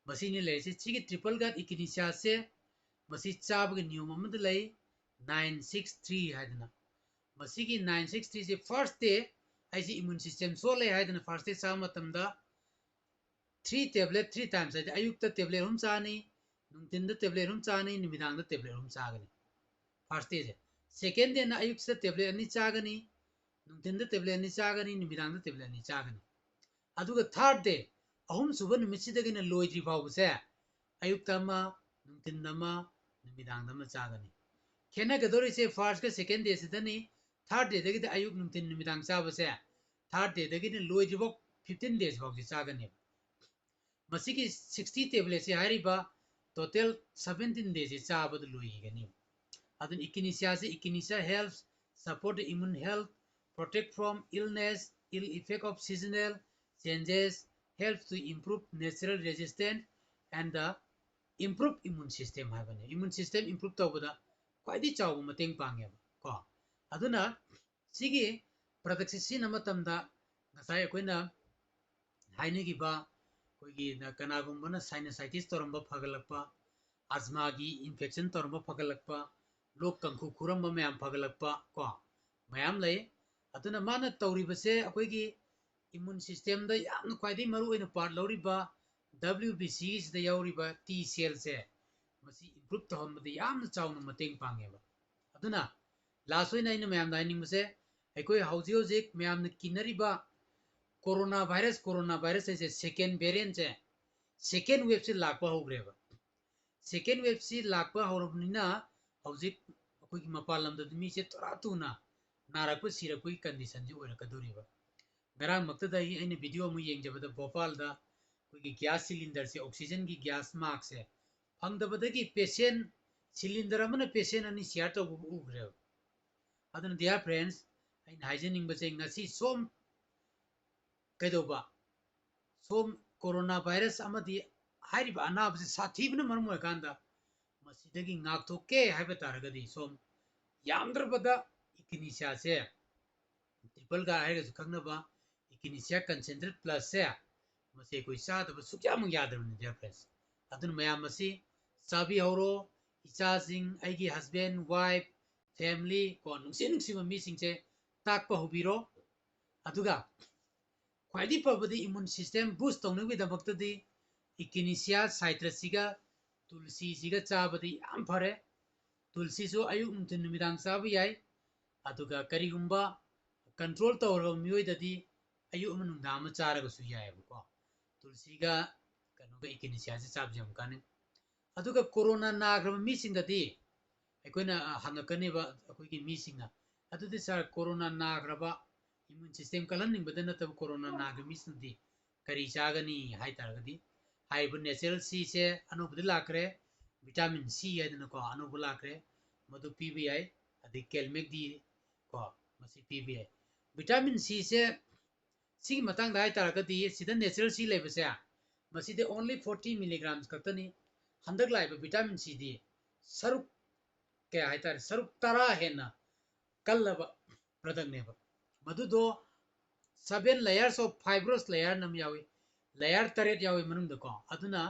ꯃꯁꯤꯅꯤ ꯂꯩꯔꯤꯁꯤ꯫ ꯁꯤꯒꯤ triple guard Echinicheaꯁꯦ ꯃꯁꯤ ꯆꯥꯕꯒꯤ ꯅꯤꯌꯣꯝ ꯑꯃꯗ ꯂꯩ, nine six three ꯍꯥꯏꯗꯅ꯫ ꯃꯁꯤꯒꯤ nine six threeꯁꯦ first day ꯑꯩꯁꯦ immune system ꯁꯣꯜꯂꯦ ꯍꯥꯏꯗꯅ first day ꯆꯥꯕ ꯃꯇꯝꯗ three tablet three times ꯍꯥꯏꯗꯤ ꯑꯌꯨꯛꯇ tablet ꯑꯍꯨꯝ ꯆꯥꯅꯤ, ꯅꯨꯡꯊꯤꯟꯗ tablet ꯑꯍꯨꯝ ꯆꯥꯅꯤ, ꯅꯨꯃꯤꯗꯥꯡꯗ tablet ꯑꯍꯨꯝ ꯆꯥꯒꯅꯤ first dayꯁꯦ꯫ Second dayꯅ ꯑꯌꯨꯛꯁꯤꯗ tablet ꯑꯅꯤ ꯆꯥꯒꯅꯤ, ꯅꯨꯡꯊꯤꯟꯗ tablet ꯑꯅꯤ ꯆꯥꯒꯅꯤ, ꯅꯨꯃꯤꯗꯥꯡꯗ tablet ꯑꯅꯤ ꯆꯥꯒꯅꯤ꯫ ꯑꯗꯨꯒ third day, ꯑꯍꯨꯝꯁꯨꯕ ꯅꯨꯃꯤꯠꯁꯤꯗꯒꯤꯅ ꯂꯣꯏꯗ꯭ꯔꯤ ꯐꯥꯎꯕꯁꯦ ꯑꯌꯨꯛꯇ ꯑꯃ, ꯅꯨꯡꯊꯤꯟꯗ ꯑꯃ, ꯅꯨꯃꯤꯗꯥꯡꯗ ꯑꯃ ꯆꯥꯒꯅꯤ꯫ ꯈꯦꯠꯅꯒꯗꯧꯔꯤꯁꯦ firstꯀ second dayꯁꯤꯗꯅꯤ꯫ Third dayꯗꯒꯤꯗꯤ ꯑꯌꯨꯛ, ꯅꯨꯡꯊꯤꯟ, ꯅꯨꯃꯤꯗꯥꯡ ꯆꯥꯕꯁꯦ third dayꯗꯒꯤꯅ ꯂꯣꯏꯗ꯭ꯔꯤꯐꯥꯎ fifteen daysꯐꯥꯎꯁꯦ ꯆꯥꯒꯅꯦꯕ꯫ ꯃꯁꯤꯒꯤ sixty tabletꯁꯦ ꯍꯥꯏꯔꯤꯕ total seventeen dayꯁꯦ ꯆꯥꯕꯗ ꯂꯣꯏꯈꯤꯒꯅꯤ꯫ ꯑꯗꯨꯅ Echinicheaꯁꯦ, Echinacea helps support the immune health, protect from illness, ill effect of seasonal changes, helps to improve natural resistance and the improve immune system ꯍꯥꯏꯕꯅꯤ꯫ Immune system improve ꯇꯧꯕꯗ ꯈ꯭ꯋꯥꯏꯗꯒꯤ ꯆꯥꯎꯕ ꯃꯇꯦꯡ ꯄꯥꯡꯉꯦꯕ ꯀꯣ꯫ ꯑꯗꯨꯅ ꯁꯤꯒꯤ productꯁꯦ ꯁꯤꯖꯤꯟꯅꯕ ꯃꯇꯝꯗ ꯉꯁꯥꯏ ꯑꯩꯈꯣꯏꯅ ꯍꯥꯏꯅꯈꯤꯕ ꯑꯩꯈꯣꯏꯒꯤ ꯀꯅꯥꯒꯨꯝꯕꯅ sinusitis ꯇꯧꯔꯝꯕ ꯐꯒꯠꯂꯛꯄ, asthmaꯒꯤ infection ꯇꯧꯔꯝꯕ ꯐꯒꯠꯂꯛꯄ, ꯂꯣꯛ ꯀꯥꯡꯈꯨ ꯈꯨꯔꯝꯕ ꯃꯌꯥꯝ ꯐꯒꯠꯂꯛꯄ ꯀꯣ, ꯃꯌꯥꯝ ꯂꯩ꯫ ꯑꯗꯨꯅ ꯃꯥꯅ ꯇꯧꯔꯤꯕꯁꯦ ꯑꯩꯈꯣꯏꯒꯤ immune systemꯗ ꯌꯥꯝꯅ ꯈ꯭ꯋꯥꯏꯗꯒꯤ ꯃꯔꯨꯑꯣꯏꯅ part ꯂꯧꯔꯤꯕ W B Cꯁꯤꯗ ꯌꯥꯎꯔꯤꯕ T cellꯁꯦ ꯃꯁꯤ improve ꯇꯧꯍꯟꯕꯗ ꯌꯥꯝꯅ ꯆꯥꯎꯅ ꯃꯇꯦꯡ ꯄꯥꯡꯉꯦꯕ꯫ ꯑꯗꯨꯅ last ꯑꯣꯏꯅ ꯑꯩꯅ ꯃꯌꯥꯝꯗ ꯍꯥꯏꯅꯤꯡꯕꯁꯦ, ꯑꯩꯈꯣꯏ ꯍꯧꯖꯤꯛ ꯍꯧꯖꯤꯛ ꯃꯌꯥꯝꯅ ꯀꯤꯅꯔꯤꯕ corona virus, corona virus ꯍꯥꯏꯁꯦ second variantꯁꯦ, second waveꯁꯦ ꯂꯥꯛꯄ ꯍꯧꯈ꯭ꯔꯦꯕ꯫ Second waveꯁꯤ ꯂꯥꯛꯄ ꯍꯧꯔꯕꯅꯤꯅ ꯍꯧꯖꯤꯛ ꯑꯩꯈꯣꯏꯒꯤ ꯃꯄꯥꯟ ꯂꯝꯗꯗꯤ ꯃꯤꯁꯦ ꯇꯔꯥ ꯊꯨꯅ ꯅꯥꯔꯛꯄ ꯁꯤꯔꯛꯄꯒꯤ conditionꯁꯤ ꯑꯣꯏꯔꯛꯀꯗꯧꯔꯤꯕ꯫ ꯉꯔꯥꯡꯃꯛꯇꯗ ꯑꯩ, ꯑꯩꯅ video ꯑꯃ ꯌꯦꯡꯖꯕꯗ ꯚꯣꯄꯥꯜꯗ ꯑꯩꯈꯣꯏꯒꯤ gas cylinderꯁꯦ, oxygenꯒꯤ gas maskꯁꯦ ꯐꯪꯗꯕꯗꯒꯤ patient cylinder ꯑꯃꯅ patient ꯑꯅꯤ share ꯇꯧꯕꯕꯨ ꯎꯈ꯭ꯔꯦꯕ꯫ ꯑꯗꯨꯅ dear friends, ꯑꯩꯅ ꯍꯥꯏꯖꯅꯤꯡꯕꯁꯦ ꯉꯁꯤ ꯁꯣꯝ ꯀꯩꯗꯧꯕ, ꯁꯣꯝ corona virus ꯑꯃꯗꯤ ꯍꯥꯏꯔꯤꯕ ꯑꯅꯥꯕꯁꯤ ꯁꯥꯊꯤꯕꯅ ꯃꯔꯝ ꯑꯣꯏꯔꯀꯥꯟꯗ ꯃꯁꯤꯗꯒꯤ ꯉꯥꯛꯊꯣꯛꯀꯦ ꯍꯥꯏꯕ ꯇꯥꯔꯒꯗꯤ ꯁꯣꯝ ꯌꯥꯝꯗ꯭ꯔꯕꯗ Echinacea ꯁꯦ, triple guard ꯍꯥꯏꯔꯒꯁꯨ ꯈꯪꯅꯕ Echinacea concentrate plusꯁꯦ, ꯃꯁꯤ ꯑꯩꯈꯣꯏ ꯆꯥꯗꯕ ꯁꯨꯛꯌꯥꯃꯛ ꯌꯥꯗ꯭ꯔꯕꯅꯤ dear friends꯫ ꯑꯗꯨꯅ ꯃꯌꯥꯝ ꯃꯁꯤ ꯆꯥꯕꯤꯍꯧꯔꯣ꯫ ꯏꯆꯥꯁꯤꯡ, ꯑꯩꯒꯤ husband, wife, family ꯀꯣ, ꯅꯨꯡꯁꯤ ꯅꯨꯡꯁꯤꯕ ꯃꯤꯁꯤꯡꯁꯦ ꯇꯥꯛꯄ ꯍꯧꯕꯤꯔꯣ꯫ ꯑꯗꯨꯒ ꯈ꯭ꯋꯥꯏꯗꯒꯤ ꯐꯕꯗꯤ immune system boost ꯇꯧꯅꯕꯒꯤꯗꯃꯛꯇꯗꯤ Echinacea citrusꯁꯤꯒ ꯇꯨꯜꯁꯤꯁꯤꯒ ꯆꯥꯕꯗꯤ ꯌꯥꯝ ꯐꯔꯦ꯫ ꯇꯨꯜꯁꯤꯁꯨ ꯑꯌꯨꯛ, ꯅꯨꯡꯊꯤꯜ, ꯅꯨꯃꯤꯗꯥꯡ ꯆꯥꯕ ꯌꯥꯏ꯫ ꯑꯗꯨꯒ ꯀꯔꯤꯒꯨꯝꯕ control ꯇꯧꯔꯕ ꯃꯤꯑꯣꯏꯗꯗꯤ ꯑꯌꯨꯛ ꯑꯃ ꯅꯨꯡꯗꯥꯡ ꯑꯃ ꯆꯥꯔꯒꯁꯨ ꯌꯥꯏꯑꯕꯀꯣ꯫ ꯇꯨꯜꯁꯤꯒ ꯀꯩꯅꯣꯒ Echinaceaꯁꯦ ꯆꯥꯕꯁꯦ ꯌꯥꯝ ꯀꯥꯟꯅꯩ꯫ ꯑꯗꯨꯒ corona ꯅꯥꯈ꯭ꯔꯕ ꯃꯤꯁꯤꯡꯗꯗꯤ ꯑꯩꯈꯣꯏꯅ, ꯑ, ꯍꯪꯉꯛꯀꯅꯦꯕ ꯑꯩꯈꯣꯏꯒꯤ ꯃꯤꯁꯤꯡꯅ, "ꯑꯗꯨꯗꯤ sir, corona ꯅꯥꯈ꯭ꯔꯕ, immune system ꯀꯜꯍꯟꯅꯤꯡꯕꯗ ꯅꯠꯇꯕ corona ꯅꯥꯈ꯭ꯔꯕ ꯃꯤꯁꯤꯡꯗꯤ ꯀꯔꯤ ꯆꯥꯒꯅꯤ?" ꯍꯥꯏ ꯇꯥꯔꯒꯗꯤ, ꯍꯥꯏꯔꯤꯕ natural Cꯁꯦ ꯑꯅꯧꯕꯗ ꯂꯥꯛꯈ꯭ꯔꯦ, vitamin C ꯍꯥꯏꯗꯅꯀꯣ ꯑꯅꯧꯕ ꯂꯥꯛꯈ꯭ꯔꯦ, ꯃꯗꯨ ꯄꯤꯕ ꯌꯥꯏ꯫ ꯑꯗꯩ Calmag D ꯀꯣ, ꯃꯁꯤ ꯄꯤꯕ ꯌꯥꯏ꯫ Vitamin Cꯁꯦ ꯁꯤꯒꯤ ꯃꯇꯥꯡꯗ ꯍꯥꯏ ꯇꯥꯔꯒꯗꯤ, ꯁꯤꯗ natural C ꯂꯩꯕꯁꯦ, ꯃꯁꯤꯗꯤ only forty milligrams ꯈꯛꯇꯅꯤ꯫ ꯍꯟꯗꯛ ꯂꯥꯛꯏꯕ vitamin Cꯗꯤ ꯁꯔꯨꯛ ꯀꯌꯥ ꯍꯥꯏꯇꯥꯔꯦ, ꯁꯔꯨꯛ ꯇꯔꯥ ꯍꯦꯟꯅ ꯀꯜꯂꯕ productꯅꯦꯕ꯫ ꯃꯗꯨꯗꯣ seven layers of fibrous layer ꯑꯃ ꯌꯥꯎꯏ, layer ꯇꯔꯦꯠ ꯌꯥꯎꯏ ꯃꯅꯨꯡꯗꯀꯣ꯫ ꯑꯗꯨꯅ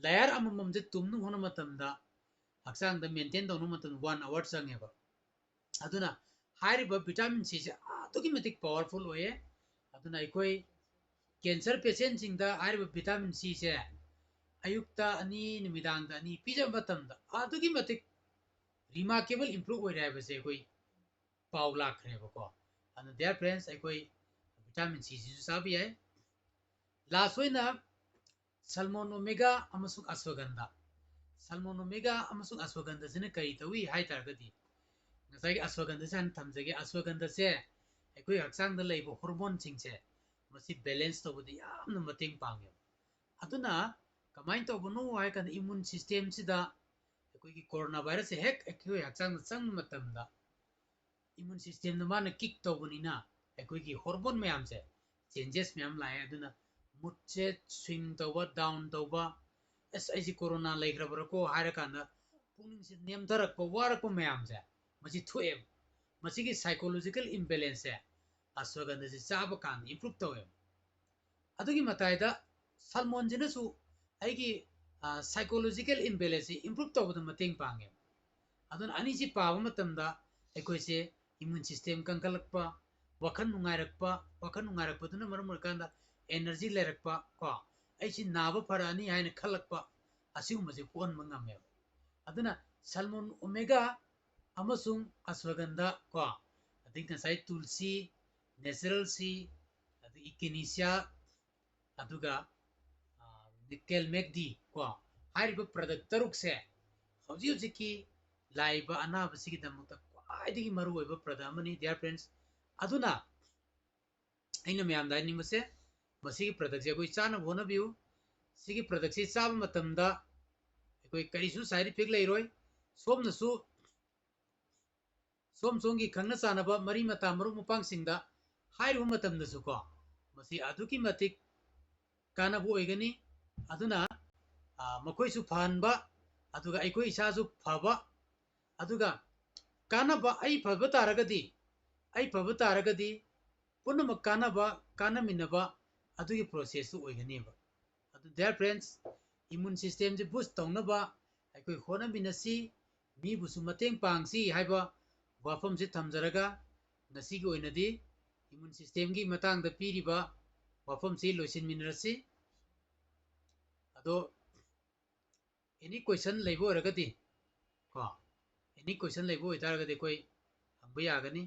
layer ꯑꯃꯃꯝꯁꯦ ꯇꯨꯝꯅꯕ ꯍꯣꯠꯅꯕ ꯃꯇꯝꯗ, ꯍꯛꯆꯥꯡꯗ maintain ꯇꯧꯅꯕ ꯃꯇꯝꯗ one hour ꯆꯪꯉꯦꯕ꯫ ꯑꯗꯨꯅ ꯍꯥꯏꯔꯤꯕ vitamin Cꯁꯦ ꯑꯗꯨꯛꯀꯤ ꯃꯇꯤꯛ powerful ꯑꯣꯏꯌꯦ꯫ ꯑꯗꯨꯅ ꯑꯩꯈꯣꯏ cancer patientꯁꯤꯡꯗ ꯍꯥꯏꯔꯤꯕ vitamin Cꯁꯦ ꯑꯌꯨꯛꯇ ꯑꯅꯤ, ꯅꯨꯃꯤꯗꯥꯡꯗ ꯑꯅꯤ ꯄꯤꯖꯕ ꯃꯇꯝꯗ ꯑꯗꯨꯛꯀꯤ ꯃꯇꯤꯛ remarkable improve ꯑꯣꯏꯔꯦ ꯍꯥꯏꯕꯁꯦ ꯑꯩꯈꯣꯏ ꯄꯥꯎ ꯂꯥꯛꯈ꯭ꯔꯦꯕꯀꯣ꯫ ꯑꯗꯨꯅ dear friends, ꯑꯩꯈꯣꯏ vitamin Cꯁꯤꯁꯨ ꯆꯥꯕ ꯌꯥꯏ꯫ Last ꯑꯣꯏꯅ salmon omega ꯑꯃꯁꯨꯡ ashwagandha꯫ Salmon omega ꯑꯃꯁꯨꯡ ashwagandhaꯁꯤꯅ ꯀꯔꯤ ꯇꯧꯏ ꯍꯥꯏ ꯇꯥꯔꯒꯗꯤ, ꯉꯁꯥꯏꯒꯤ ashwagandhaꯁꯦ ꯍꯥꯟꯅ ꯊꯝꯖꯒꯦ꯫ Ashwagandhaꯁꯦ ꯑꯩꯈꯣꯏ ꯍꯛꯆꯥꯡꯗ ꯂꯩꯕ hormoneꯁꯤꯡꯁꯦ, ꯃꯁꯤ balance ꯇꯧꯕꯗ ꯌꯥꯝꯅ ꯃꯇꯦꯡ ꯄꯥꯡꯉꯦꯕ꯫ ꯑꯗꯨꯅ ꯀꯃꯥꯏꯅ ꯇꯧꯕꯅꯣ ꯍꯥꯏ ꯀꯥꯟꯗ, immune systemꯁꯤꯗ ꯑꯩꯈꯣꯏꯒꯤ corona virusꯁꯦ ꯍꯦꯛ ꯑꯩꯈꯣꯏ ꯍꯛꯆꯥꯡꯗ ꯆꯪꯕ ꯃꯇꯝꯗ, immune systemꯗ ꯃꯥꯅ kick ꯇꯧꯕꯅꯤꯅ, ꯑꯩꯈꯣꯏꯒꯤ hormone ꯃꯌꯥꯝꯁꯦ changes ꯃꯌꯥꯝ ꯂꯥꯛꯑꯦ꯫ ꯑꯗꯨꯅ moodꯁꯦ swing ꯇꯧꯕ, down ꯇꯧꯕ, "ꯑꯁ, ꯑꯩꯁꯦ corona ꯂꯩꯈ꯭ꯔꯕ꯭ꯔꯥꯀꯣ" ꯍꯥꯏꯔꯀꯥꯟꯗ ꯄꯨꯛꯅꯤꯡꯁꯦ ꯅꯦꯝꯊꯔꯛꯄ, ꯋꯥꯔꯛꯄ ꯃꯌꯥꯝꯁꯦ, ꯃꯁꯤ ꯊꯣꯛꯑꯦꯕ꯫ ꯃꯁꯤꯒꯤ psychological imbalanceꯁꯦ ashwagandhaꯁꯦ ꯆꯥꯕ ꯀꯥꯟꯗ improve ꯇꯧꯋꯦꯕ꯫ ꯑꯗꯨꯒꯤ ꯃꯇꯥꯏꯗ salmonꯁꯤꯅꯁꯨ ꯑꯩꯒꯤ, ꯑ, psychological imbalanceꯁꯤ improve ꯇꯧꯕꯗ ꯃꯇꯦꯡ ꯄꯥꯡꯉꯦꯕ꯫ ꯑꯗꯨꯅ ꯑꯅꯤꯁꯤ ꯄꯥꯕ ꯃꯇꯝꯗ ꯑꯩꯈꯣꯏꯁꯦ immune system ꯀꯟꯈꯠꯂꯛꯄ, ꯋꯥꯈꯜ ꯅꯨꯡꯉꯥꯏꯔꯛꯄ, ꯋꯥꯈꯜ ꯅꯨꯡꯉꯥꯏꯔꯛꯄꯗꯨꯅ ꯃꯔꯝ ꯑꯣꯏꯔꯀꯥꯟꯗ energy ꯂꯩꯔꯛꯄ, ꯀꯣ, "ꯑꯩꯁꯤ ꯅꯥꯕ ꯐꯔꯛꯑꯅꯤ" ꯍꯥꯏꯅ ꯈꯜꯂꯛꯄ, ꯑꯁꯤꯒꯨꯝꯕꯁꯦ ꯄꯣꯛꯍꯟꯕ ꯉꯝꯃꯦꯕ꯫ ꯑꯗꯨꯅ salmon omega ꯑꯃꯁꯨꯡ ashwagandha, ꯀꯣ, ꯑꯗꯒꯤ ꯉꯁꯥꯏ tulsi, natural tea, ꯑꯗꯒꯤ echinacea, ꯑꯗꯨꯒ, ꯑ, nickel ꯃꯦꯛꯗꯤ ꯀꯣ, ꯍꯥꯏꯔꯤꯕ product ꯇꯔꯨꯛꯁꯦ ꯍꯧꯖꯤꯛ ꯍꯧꯖꯤꯛꯀꯤ ꯂꯥꯛꯏꯕ ꯑꯅꯥꯕꯁꯤꯒꯤꯗꯃꯛꯇ ꯈ꯭ꯋꯥꯏꯗꯒꯤ ꯃꯔꯨꯑꯣꯏꯕ product ꯑꯃꯅꯤ, dear friends꯫ ꯑꯗꯨꯅ ꯑꯩꯅ ꯃꯌꯥꯝꯗ ꯍꯥꯏꯅꯤꯡꯕꯁꯦ, ꯃꯁꯤꯒꯤ productꯁꯦ ꯑꯩꯈꯣꯏ ꯆꯥꯅꯕ ꯍꯣꯠꯅꯕꯤꯌꯨ꯫ ꯁꯤꯒꯤ productꯁꯦ ꯆꯥꯕ ꯃꯇꯝꯗ ꯑꯩꯈꯣꯏ ꯀꯔꯤꯁꯨ side effect ꯂꯩꯔꯣꯏ꯫ ꯁꯣꯝꯅꯁꯨ ꯁꯣꯝ ꯁꯣꯝꯒꯤ ꯈꯪꯅ ꯆꯥꯟꯅꯕ ꯃꯔꯤ ꯃꯇꯥ ꯃꯔꯨꯞ ꯃꯄꯥꯡꯁꯤꯡꯗ ꯍꯥꯏꯔꯨꯕ ꯃꯇꯝꯗꯁꯨꯀꯣ, ꯃꯁꯤ ꯑꯗꯨꯛꯀꯤ ꯃꯇꯤꯛ ꯀꯥꯟꯅꯕ ꯑꯣꯏꯒꯅꯤ꯫ ꯑꯗꯨꯅ, ꯃꯈꯣꯏꯁꯨ ꯐꯍꯟꯕ, ꯑꯗꯨꯒ ꯑꯩꯈꯣꯏ ꯏꯁꯥꯁꯨ ꯐꯕ, ꯑꯗꯨꯒ ꯀꯥꯟꯅꯕ, ꯑꯩ ꯐꯕ ꯇꯥꯔꯒꯗꯤ, ꯑꯩ ꯐꯕ ꯇꯥꯔꯒꯗꯤ ꯄꯨꯝꯅꯃꯛ ꯀꯥꯟꯅꯕ, ꯀꯥꯟꯅꯃꯤꯟꯅꯕ ꯑꯗꯨꯒꯤ ꯄ꯭ꯔꯣꯁꯦꯁꯇꯨ ꯑꯣꯏꯒꯅꯦꯕ꯫ ꯑꯗꯨ dear friends, ꯏꯃ꯭ꯌꯨꯟ ꯁꯤꯁꯇꯦꯝꯁꯦ ꯕꯨꯁ ꯇꯧꯅꯕ ꯑꯩꯈꯣꯏ ꯍꯣꯠꯅꯃꯤꯟꯅꯁꯤ, ꯃꯤꯕꯨꯁꯨ ꯃꯇꯦꯡ ꯄꯥꯡꯁꯤ ꯍꯥꯏꯕ ꯋꯥꯐꯝꯁꯤ ꯊꯝꯖꯔꯒ, ꯉꯁꯤꯒꯤ ꯑꯣꯏꯅꯗꯤ ꯏꯃ꯭ꯌꯨꯟ ꯁꯤꯁꯇꯦꯝꯒꯤ ꯃꯇꯥꯡꯗ ꯄꯤꯔꯤꯕ ꯋꯥꯐꯝꯁꯤ ꯂꯣꯏꯁꯤꯟꯃꯤꯟꯅꯔꯁꯤ꯫ ꯑꯗꯣ any question ꯂꯩꯕ ꯑꯣꯏꯔꯒꯗꯤ, ꯀꯣ, any question ꯂꯩꯕ ꯑꯣꯏꯇꯥꯔꯒꯗꯤ ꯑꯩꯈꯣꯏ ꯍꯪꯕ ꯌꯥꯒꯅꯤ꯫